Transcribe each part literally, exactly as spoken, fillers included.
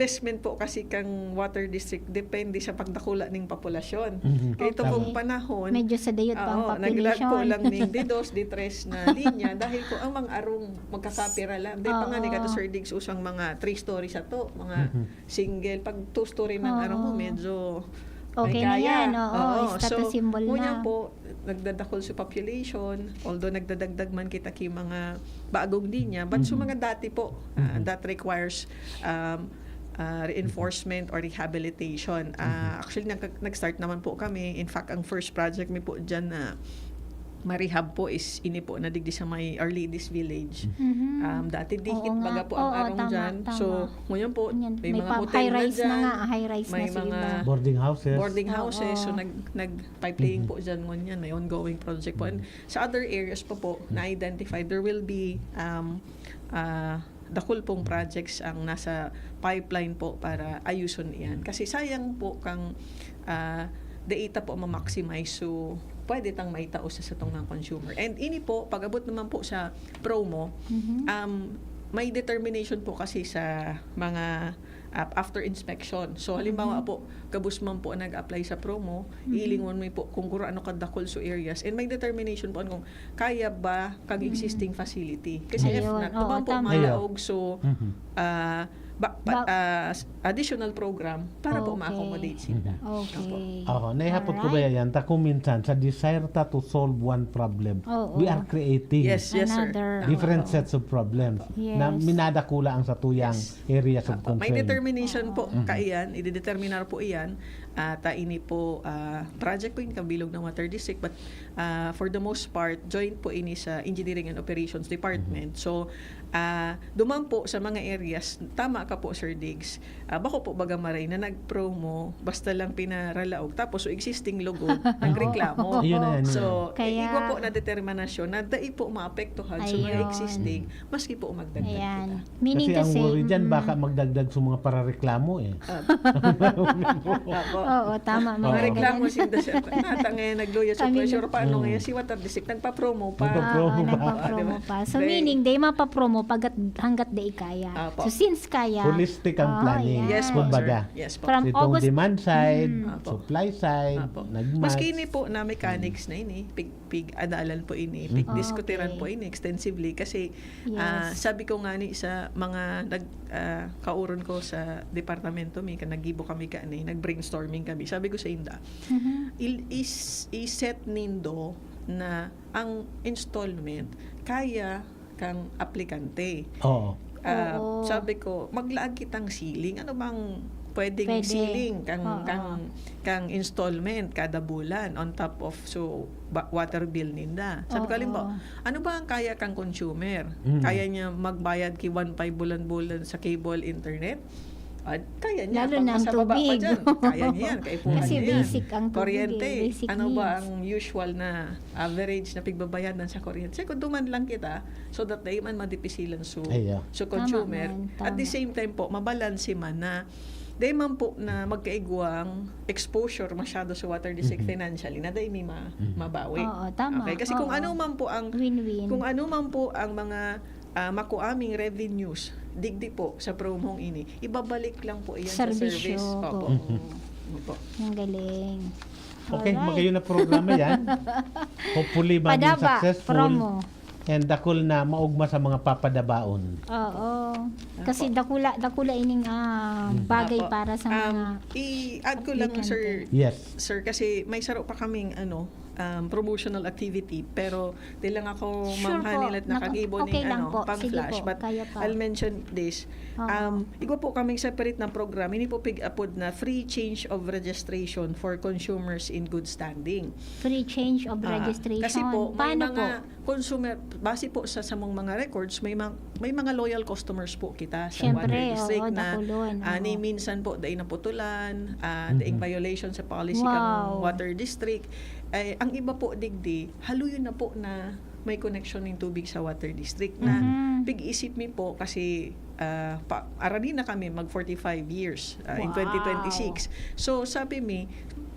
Assessment po kasi kang water district depende sa pagdakula ning populasyon. Mhm. Kaya ito Okay. pong panahon, Medyo sa dayot pa ang oo, naglag po population. lang ning di dos, di tres na linya dahil po ang mga arong magkakapira lang. Di pa nga ni Oo. kato Sir Diggs usang mga three story sa to, mga Mhm. single. Pag two story man Oo. arong mo, medyo Okay may na kaya. yan, oo, Oo, status so, symbol ngunyan na. po, nagdadakol sa population, although nagdadagdag man kita ki mga bagong linya, but sa Mhm. mga dati po, ah, Mhm. that requires um, ah, reinforcement or rehabilitation. Ah, Mhm. Actually, nag- nag-start naman po kami. In fact, ang first project mi po dyan na ma-rehab po is ini po na digdi sa may Our Lady's Village. Mhm. Um, dati dikit Oo nga. baga po ang Oo, arong tama, dyan. tama. So, ngayon po, Yan, may, may mga pa- hotel high na rise na dyan. nga, high rise na May sa mga iba. Boarding houses. Boarding houses. So, Oo. nag, nag-pipelaying Mhm. po dyan ngunyan. May ongoing project po. And Mhm. sa other areas pa po, na-identified, there will be um, uh, dakul pong projects ang nasa pipeline po para ayuson iyan. Kasi sayang po kang ah, data po ma-maximize. So, pwede tang maitao sa satong mga consumer. And ini po, pag-abot naman po sa promo, Mhm. um, may determination po kasi sa mga ah, after inspection. So, halimbawa po, gabos man po nag-apply sa promo, Mhm. ilingon mo po kung kuro ano kadakol so areas. And may determination po kung kaya ba kang Mhm. existing facility. Kasi if Ayun, not, oo, naman po tama. malaog. So, Mhm. ah, ba, pa, Ba- ah, s- additional program para po Okay. ma-accommodate sila. Okay. Oo, naihapot ko ba Alright. yan? Ta kung minsan, sa desire ta to solve one problem, Oo. we are creating Yes, yes, sir. Another. Tama different po. sets of problems Yes. na minadakula ang satuyang Yes. areas of Apo, may concern. determination po Oo. kaiyan, idedeterminar po iyan. Ah, ta ini po, ah, project po yung kabilog ng Water District, but ah, for the most part, joint po ini sa Engineering and Operations Department. So, ah, duman po sa mga areas, tama ka po, Sir Diggs, ah, bako po baga maray na nag-promo, basta lang pinaralaog, tapos so existing lugod, nagreklamo. Ayun na yan, yun. So, Kaya igwa po na determinasyon na dai po maapektuhan sa mga Ayun. existing, maski po magdagdag Ayan. kita. Meaning Kasi to ang say, worry dyan, mm. baka magdagdag sa mga parareklamo eh. Apo. Oo, tama. Oo. Mga Mareklamo ganyan. sinda siya. Nata ngayon, nagluya sa Kami pressure. na- Paano Mm. ngayon? Si Water District, nagpa-promo pa. Nagpa-promo Oo, pa. nagpa-promo pa. So, They- meaning, day mapapromo pagkat, hanggat day kaya. Apo. So, since kaya, Holistic ang Oo, planning. ayan. Yes po, Kumbaga, sir. Yes po. From itong August, demand side, Mm. Apo. supply side, Apo. nagmatch. Maski ini po na mechanics na ini, pig, pig-adalan po ini, Mm. pigdiskutiran Okay. po ini extensively kasi Yes. ah, sabi ko nga ni sa mga nag, ah, kauron ko sa departamento mi, kan naggibo kami kani, nag-brainstorming kami. Sabi ko sa inda, Mhm. il, is, i-set nindo na ang installment kaya kang aplikante. Oo. Ah, Oo. Sabi ko, maglaag kitang ceiling. Ano bang pwedeng Pwede. ceiling kang, Oo. kang, kang installment kada bulan on top of so ba, water bill ninda? Sabi ko, Oo. halimbawa, ano ba ang kaya kang consumer? Mm. Kaya niya magbayad ki one five bulan-bulan sa cable internet? Ah, kaya niya. Lalo Pag na ang mas mababa pa tubig. dyan, kaya niya yan. Kaipuhan Kasi niya yan. Basic ang tubig Kuryente. Eh. Basic Ano ba needs. Ang usual na average na pigbabayadan sa kuryente? Sabi ko, duman lang kita so that dai man madipisilan so, Ay, yeah. so Tama consumer. man, At the tama. Same time po, mabalanse man na dai man po na magkaigwang exposure masyado sa water district Mhm. financially na dai mi ma- Mhm. mabawi. Oo, tama. Okay, kasi kung Oo. Ano man po ang Win-win. Kung ano man po ang mga ah, makuaming revenues digdi po sa promong ini, ibabalik lang po iyan sa Serbisyo service. po. Opo. Mhm. Opo. Ang galing. Okay, Alright. magayon na programa yan. Hopefully, maging Padaba, successful. Promo. And dakul na maugma sa mga papadabaon. Oo. Kasi dakula, dakula ining ah, Mm. bagay Apo. para sa Um, mga I-add ko lang, sir, Yes. sir, kasi may saro pa kaming ano, um, promotional activity, pero di lang ako, Sure Ma'am Honey, po. let Naka- nakagibo okay ning lang ano, po. pang Sige flash, po. But Kaya pa. I'll mention this. Oo. Um, igwa po kaming separate na programa. Ini po pig-apod na free change of registration for consumers in good standing. Free change of Ah, registration. Kasi po, may Paano mga po? Consumer, base po sa samong mga records, may, mga, may mga loyal customers po kita sa Siyempre, Water District oo, na dakulon, oo. Ani minsan po, dai naputulan, ah, Mhm. daing violation sa policy Wow. kang Water District. Eh, ang iba po, digdi, haluyon na po na may connection ng tubig sa Water District na Mhm. pig-isip mi po kasi ah, pa, arani na kami mag forty-five years ah, in Wow. twenty twenty-six. So, sabi mi,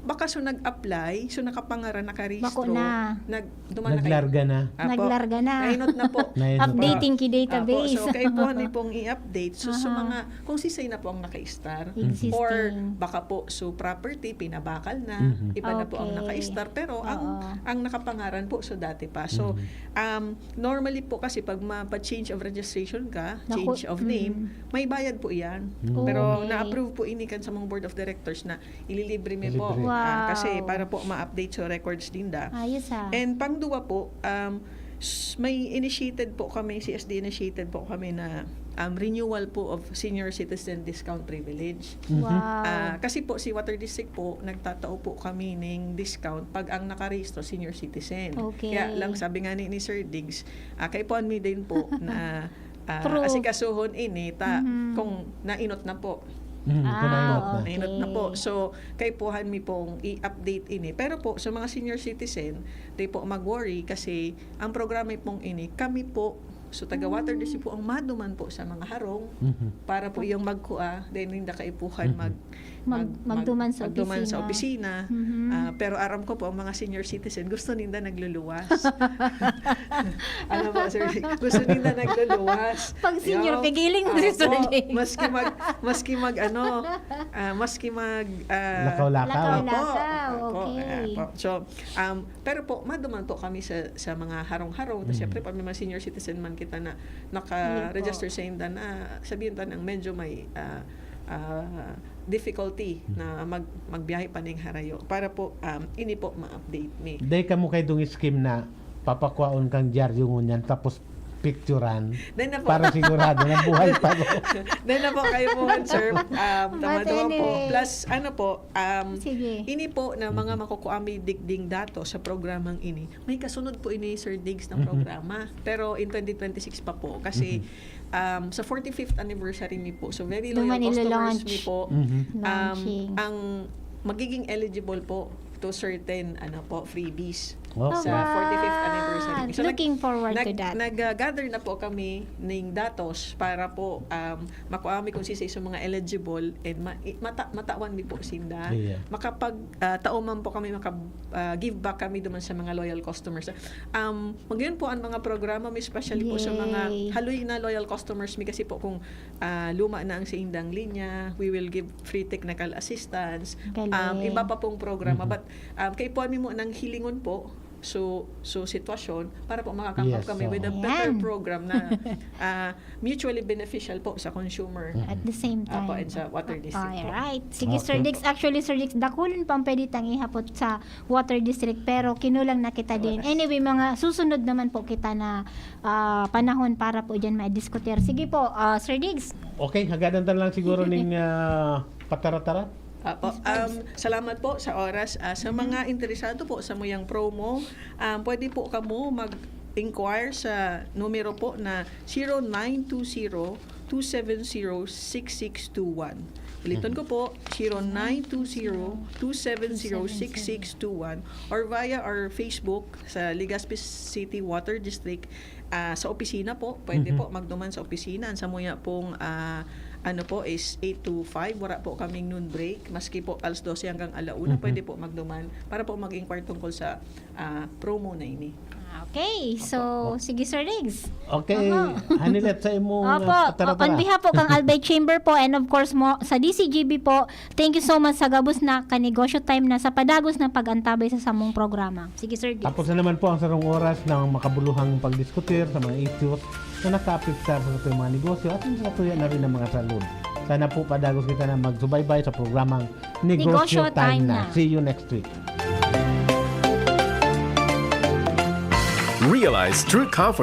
Baka so nag-apply, so nakapangaran, nakarehistro, Bako na. nag, duman na kay- Naglarga na. Apo. Naglarga na. Nainot na po. Nainot. Updating ki Apo, database. So, kaipuhan mi pong i-update. So, so Aha. mga, kung sisay na po ang naka-star. Existing. Or baka po, so property, pinabakal na. Mhm. Iba na po ang Okay. naka-star. Pero ang, Oo. ang nakapangaran po, so dati pa. So, Mhm. um, normally po kasi pag mapa-change of registration ka, Naku- change of name, Mm. may bayad po iyan. Mm. Pero Okay. na-approve po ini kan samong board of directors na ililibre mi po. Ililibre. Wow. Ah, kasi para po ma-update sa records ninda. Ayos ah. And pangduwa po, um, s- may initiated po kami, C S D initiated po kami na um, renewal po of senior citizen discount privilege. Mhm. Wow. Ah, kasi po si Water District po, nagtatao po kami ning discount pag ang nakarehistro senior citizen. Okay. Kaya lang sabi nga ni, ni Sir Diggs, ah, kaipuhan mi din po na ah, True. asikasuhon ini ta Mhm. kung nainot na po. Mhm, Ah, kunainot na. okay. Nainot na po. So, kaipuhan mi pong i-update ini. Pero po, sa mga senior citizen, di po mag-worry kasi ang programa pong ini, kami po, so taga Water District po ang maduman po sa mga harong Mhm. para po yung magkua, then ninda kaipuhan Mhm. mag, Mag- magduman sa magduman sa opisina. opisina. Mhm. Ah, pero aram ko po, ang mga senior citizen, gusto ninda nagluluwas. Ano po, sir? Gusto ninda nagluluwas. Pag senior, Yo, pigiling mo ah, si Sir po, Jake. Maski mag, maski mag, ano, ah, maski mag, ah, Lakaw-lakaw. Lakaw-lakaw, Opo, okay. opo. So, um, pero po, maduman po kami sa, sa mga harong-harong. Tapos, Mm. syempre, pag may mga senior citizen man kita na naka-register sa inda na, sabihin ta nang medyo may, ah, ah, difficulty na mag, magbiyahe pa ning harayo. Para po, um, ini po ma-update mi. Dai kamo kay dong scheme na papakwaon kang dyaryo ngunyan tapos picturan Then na po. para sigurado na buhay pa mo. Then na po kayo po, sir. Um, tama But naman po. anyway. Plus, ano po, um, Sige. ini po na mga Mhm. makukuha mi digding datos sa programang ini, may kasunod po ini, Sir Diggs, ng Mhm. programa. Pero in twenty twenty-six pa po. Kasi Mhm. um, sa forty-fifth anniversary mi po, so very loyal Duman customers ilo-launch. Mi po, Mhm. um, Launching. Ang magiging eligible po to certain, ano po, freebies Okay. sa forty-fifth anniversary. So, nag- Looking forward to nag- that. Nag-gather na po kami ning datos para po, um, makuha mi kung sisay sa mga eligible and ma- i- mata- matawan mi po sinda. Yeah. Makapag, ah, tao man po kami, makab- ah, give back kami duman sa mga loyal customers. Um, magayon po ang mga programa mi, especially po sa mga Yay. haloy na loyal customers mi, kasi po kung, ah, luma na ang saindang linya, we will give free technical assistance. Galing. Um, iba pa pong programa. Mhm. But, um, kaipuhan mi mo ng hilingon po, so, so sitwasyon, para po makakamap Yes, kami with a oo. better Ayan. program na, ah, mutually beneficial po sa consumer. Mhm. At the same time. Apo, and sa Water District po. Alright. Sige, Sir Okay. Diggs. Actually, Sir Diggs, dakulon pang pwede tang ihapot sa Water District, pero kinulang na kita din. Oras. Anyway, mga susunod naman po kita na, ah, panahon para po dyan madiskutir. Sige po, ah, Sir Diggs. Okay, hagadan ta lang siguro ning ah, patara-tara. Apo, um, salamat po sa oras. Ah, sa mga interesado po sa muyang promo, um, pwede po kamo mag-inquire sa numero po na zero nine two zero, two seven zero, six six two one. Ulitin ko po, zero nine two zero, two seven zero, six six two one, or via our Facebook sa Legazpi City Water District. Ah, sa opisina po, pwede Mhm. po magduman sa opisina. Ang samuya pong, ah, ano po, is eight to five. Wala po kaming noon break. Maski po alas dose hanggang alauna, Mhm. pwede po magduman para po mag-inquire tungkol sa, ah, promo na ini. Okay. So, Opo. sige, Sir Diggs. Okay, Aha. Hanilet, sa imong Opo, ah, patara-tara. on behalf po kang Albay Chamber po and of course mo sa D C G B po, thank you so much sa gabos na kanegosyo time na sa padagos na pag-antabay sa samong programa. Sige, Sir Diggs. Tapos na naman po ang sarong oras ng makabuluhang pagdiskutir sa mga issues na nakaapektar sa ating mga negosyo at sa tuya na rin ng mga salud. Sana po padagos kita na magsubaybay sa programang Negosyo Negosyo Time Time Na. Na. See you next week. Realize true comfort